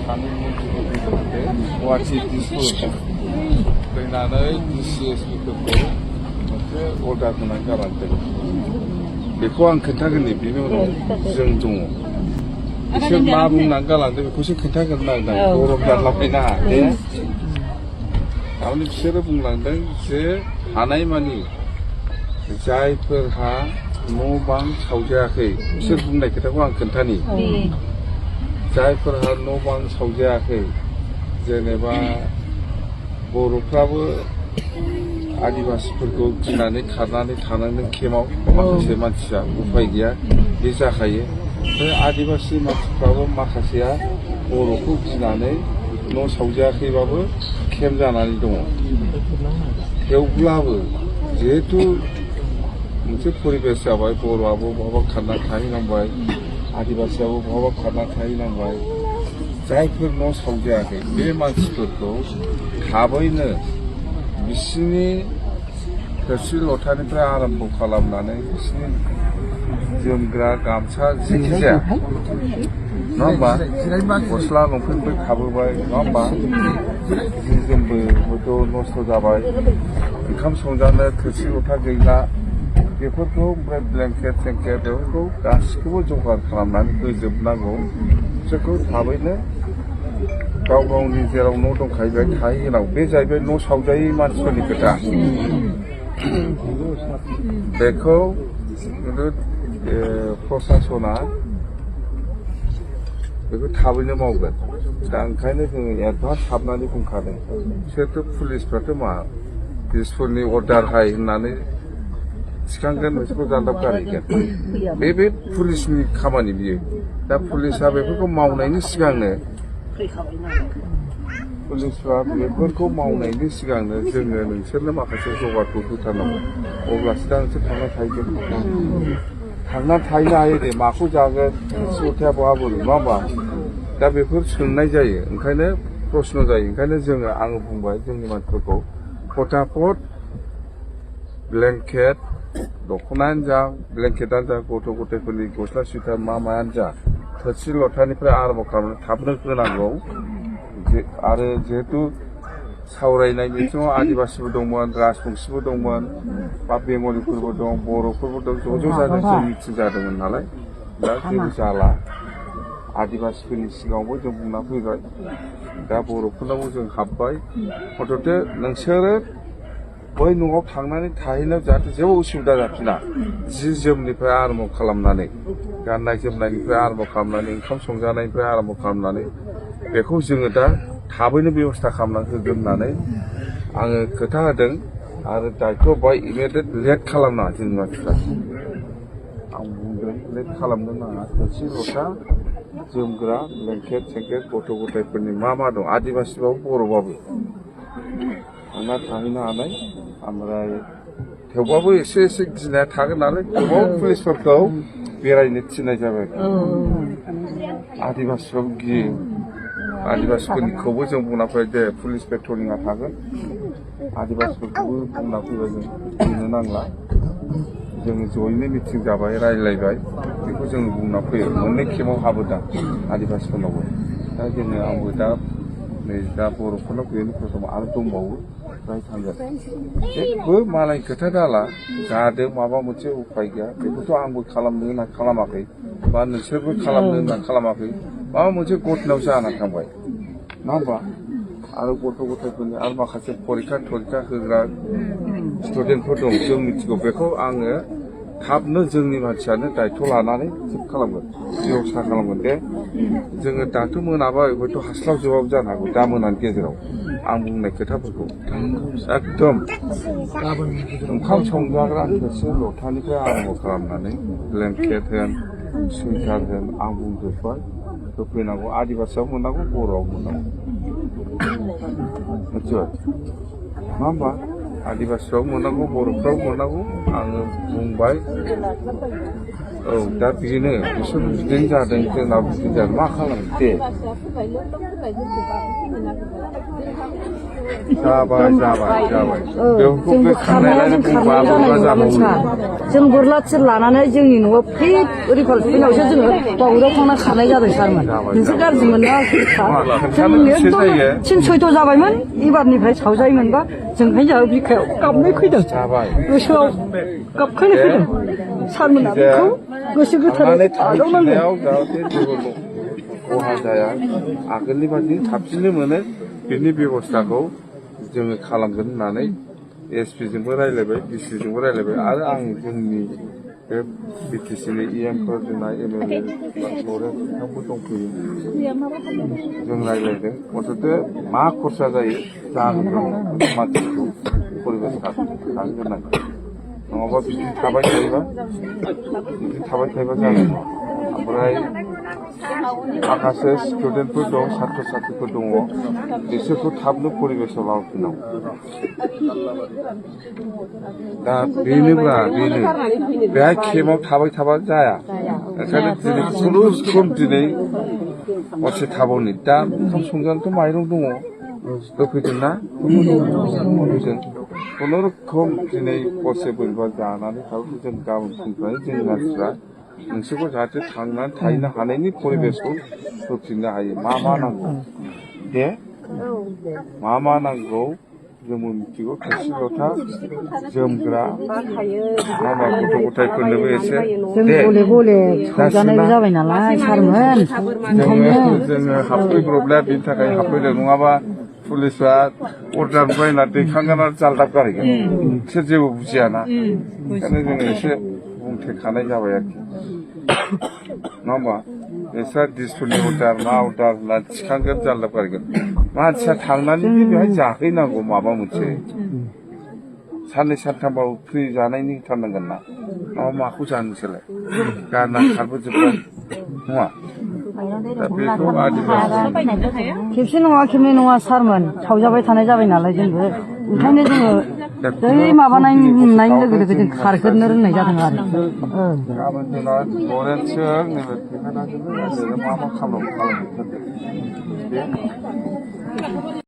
सानै मन्थ्रिखौ फैनानै गुवाहाटि दिसपुर फैनानै DCSPफोरखौ मोनसे अर्डार होनानै गालांदों। बेखौ आं खोन्थागोननि बेनि उनाव जों दङ। बिसोर मा बुंनानै गालांदों बेखौसो खोन्थागोन नागिरदों। गरम जालाबायनाङा दे। थारमाने बिसोरो बुंलांदों जे हानायमानि जायफोरहा न' बां सावजायाखै बिसोर बुंनाय खोथाखौ आं खोन्थानि। जायफोरहा न' बां सावजायाखै जेनेबा बर'फ्राबो आदिबासिफोरखौ गिनानै खारनानै थानांदों केम्पआव माखासे मानसिया उफाय गैया बे जाखायो। बे आदिबासि मानसिफ्राबो माखासेया बर'खौ गिनानै न' सावजायाखैबाबो केम्प जानानै दङ। थेवब्लाबो जिहेतु मोनसे परिबेस जाबाय बर'आबो बहाबा खारना थाहैनांबाय आदिबासियाबो बहाबा खारना थाहैनांबाय। जायफोर न' सावजायाखै बे मानसिफोरखौ थाबैनो बिसिनि थोरसि लथानिफ्राय आरम्भ खालामनानै बिसिनि जोमग्रा गामसा जेखि जाया नङा होमबा गस्ला लंपेन्टबो थाबोबाय नङा होमबा जि जोमबो हयथ' नस्थ' जाबाय ओंखाम संजानो थोरसि लथा गैला बेफोरखौ ओमफ्राय ब्लेंकेट सेंकेट बेफोरखौ गासिखौबो जगार खालामनानै होजोबनांगौ। बिसोरखौ थाबैनो गाव गावनि जेराव न' दंखायो बेहाय थाहैहोनांगौ। बे जाहैबाय न' सावजायै मानसिफोरनि खोथा। बेखौ खिन्थु प्रसासना बेखौ थाबैनो मावगोन। दा ओंखायनो जोङो एडभान्स हाबनानै बुंखादों। बिसोरथ' पुलिसफ्राथ' मा दिसपुरनि अर्डार हाय होननानै थिखांगोन बिसोरखौ दान्दाब गारहैगोन। बे पुलिसनि खामानि बियो। दा पुलिसा बेफोरखौ मावनायनि सिगांनो पुलिसफ्रा बेफोरखौ मावनायनि सिगांनो जोङो नोंसोरनो माखासे जगारखौ होथारनांगौ। अब्लासो दा नोंसोर थांना थाहैगोन। थांना थाहैनो हायो दे माखौ जागोन थोरसि लथाया बहा बोरो नङा होमबा? दा बेफोर सोंनाय जायो ओंखायनो प्रश्न जायो। ओंखायनो जोङो आङो बुंबाय जोंनि मानसिफोरखौ फटाफट ब्लेंकेट दख'नायानो जा ब्लेंकेटानो जा गथ' गथायफोरनि गस्ला सुइटार मायानो जा थोरसि लथानिफ्राय आरम्भ खालामनानै थाबनो होनांगौ। आरो जिहेतु सावरायनाय बिथिङाव आदिबासिबो दंमोन राजबंसिबो दंमोन बा बेंगलिफोरबो दं बर'फोरबो दं ज' जादों जों मिटिं जादोंमोन नालाय दा जेबो जाला। आदिबासिफोरनि सिगाङावबो जों बुंना फैबाय दा बर'फोरनावबो जों हाबबाय। हथथे नोंसोरो बै न'आव थांनानै थाहैनायाव जाहाथे जेबो उसुबिदा जाफिना जि जोमनिफ्राय आरम्भ खालामनानै गाननाय जोमनायनिफ्राय आरम्भ खालामनानै ओंखाम संजानायनिफ्राय आरम्भ खालामनानै बेखौ जोङो दा थाबैनो बेबस्था खालामनानै होगोन होननानै आङो खोथा होदों। आरो दायथ' बाय इमिडियेट लेट खालामनाङा जोंनि मानसिफ्रा। आं बुंदों लेट खालामनो नाङा। थोरसि लथा जोमग्रा ब्लेंकेट सेंकेट गथ' गथायफोरनि मा दं आदिबासिबाबो बर'बाबो थांना थाहैनो हानाय। ओमफ्राय थेवबाबो एसे गिनाया थागोन नालाय गोबां पुलिसफोरखौ बेरायनो थिननाय जाबाय। आदिबासिबाबो गियो। आदिबासिफोरनिखौबो जों बुंना फैबाय दे पुलिस पेट्रलिंआ थागोन। आदिबासिफोरखौबो बुंना फैबाय जों गिनो नांला। जोङो जयैनो मिटिं जाबाय रायज्लायबाय बेखौ जों बुंना फैयो। मोननै केम्पआव हाबोदां आदिबासिफोरनावबो। दा जोङो आंबो दा नै दा बर'फोरनाव गैयैनि प्रथम आरो दंबावो फ्राय थांगोन। जेबो मालाय खोथा दाला जादों माबा मोनसे उफाय गैया बेखौथ' आंबो खालामनो होनना खालामाखै बा नोंसोरबो खालामनो होनना खालामाखै। माबा मोनसे घटनायाव जानानै थांबाय नङा होमबा? आरो गथ' गथायफोरनि आरो माखासे फरिखा होग्रा स्टुडेन्टफोर दं जों मिथिगौ। बेखौ आङो थाबनो जोंनि मानसियानो दायथ' लानानै थिग खालामगोन बेबस्था खालामगोन दे। जोङो दाथ' मोनाबाय हयथ' हास्लाबजोबाबो जानो हागौ दा मोनानि गेजेराव आं बुंनाय खोथाफोरखौ एकदम ओंखाम संजाग्रा थोरसि लथानिफ्राय आरम्भ खालामनानै ब्लेंकेट होन सुइटार होन आं बुंजोब्बाय होफैनांगौ। आदिबासियाव मोननांगौ बर'आव मोननांगौ मिथिबाय नङा होमबा? आदिबासियाव मोननांगौ बर'फ्राव मोननांगौ आङो बुंबाय। औ दा बेनो बिसोर बिदिनो जादों जोंनाव बिदिनो जादों मा खालामनो दे जाबाय बेखौ जोंबो खारनाया जों खारनाय जानाय नङामोन सार जों बोरला थिर लानानै जोंनि न'आव फिट रिकल फैनायावसो जोङो बावुराव थांना खारनाय जादों सारमोन नोंसोर गाज्रि मोनना जों एकदम 3-6 जाबायमोन एबारनिफ्राय सावजायोमोनबा जोंहाय जोंहा बिखायाव गाबनाय फैदों गोसोआव गाबखांनाय फैदों सारमोना बेखौ गोसो गोथारै आजावनांगौ जाहाथे जेबो खहा जाया आगोलनि बादि साबसिननो मोनो बेनि बेबस्थाखौ जोङो खालामगोन होननानै एसपि जोंबो रायज्लायबाय डिसि जोंबो रायज्लायबाय आरो आं जोंनि बे बिटिसिनि इएमफोर जोंना एमएलए लरेन्स बिथांबो दंफैयो जों रायज्लायदों अथ'थे मा खरसा जायो जाहोगोन मानसिखौ परिबेस थांहोनांगोन नङाबा बिदि थाबाय थायोबा जानाय नङा ओमफ्राय माखासे स्टुडेन्टफोर दं सात्र साथ्रिफोर दङ बिसोरखौ थाबनो परिबेसाव लाबोफिननांगौ दा बेनो बेहाय केम्पआव थाबाय थाबा जाया ओंखायनो दिनै खुनुरुखुम दिनै हरसे थाबावनि दा ओंखाम संजानोथ' माइरं दङ होफैदोंना होफैदों खुनुरुखुम दिनै हरसे बोरैबा जानानै थाबो जों गाबोन फुंनिफ्राय जोंनि मानसिफ्रा नोंसोरखौ जाहाथे थांनानै थाहैनो हानायनि परिबेसखौ होफिननो हायो मा नांगौ दे मा नांगौ जोंबो मिथिगौ थोरसि लथा जोमग्रा माबा गथ' गथायफोरनोबो एसे दे गले संजानायबो जाबाय नालाय सारमोन जोङो हाबफैब्रबलाया बिनि थाखाय हाबफैदों नङाबा पुलिसआ अर्डार बायना दैखांगोन आरो जालदाब गारहैगोन बिसोर जेबो बुजियाना ओंखायनो जोङो एसे बुंथेखानाय जाबाय आरोखि नङा होमबा नोंस्रा डिसपुनि अर्डार मा अर्डार होनना थिखांगोन जालदाब गारहैगोन मानसिया थांनानै बेहाय जाहैनांगौ माबा मोनसे साननै सानथामबाबो फ्रि जानायनि होथारनांगोन ना नङाबा माखौ जानो नोंसोरलाय गारना खारबोजोब्बाय नङा दा बेखौ खेबसे नङा खेबनै नङा सारमोन सावजाबाय थानाय जाबाय नालाय जोंबो ओंखायनो जोङो बै माबानाय मोननाय लोगो लोगो जों खारगोरनो रोंनाय जादों आरो गाबोन जोंना लरेन्सजों नैबे मा खालामनो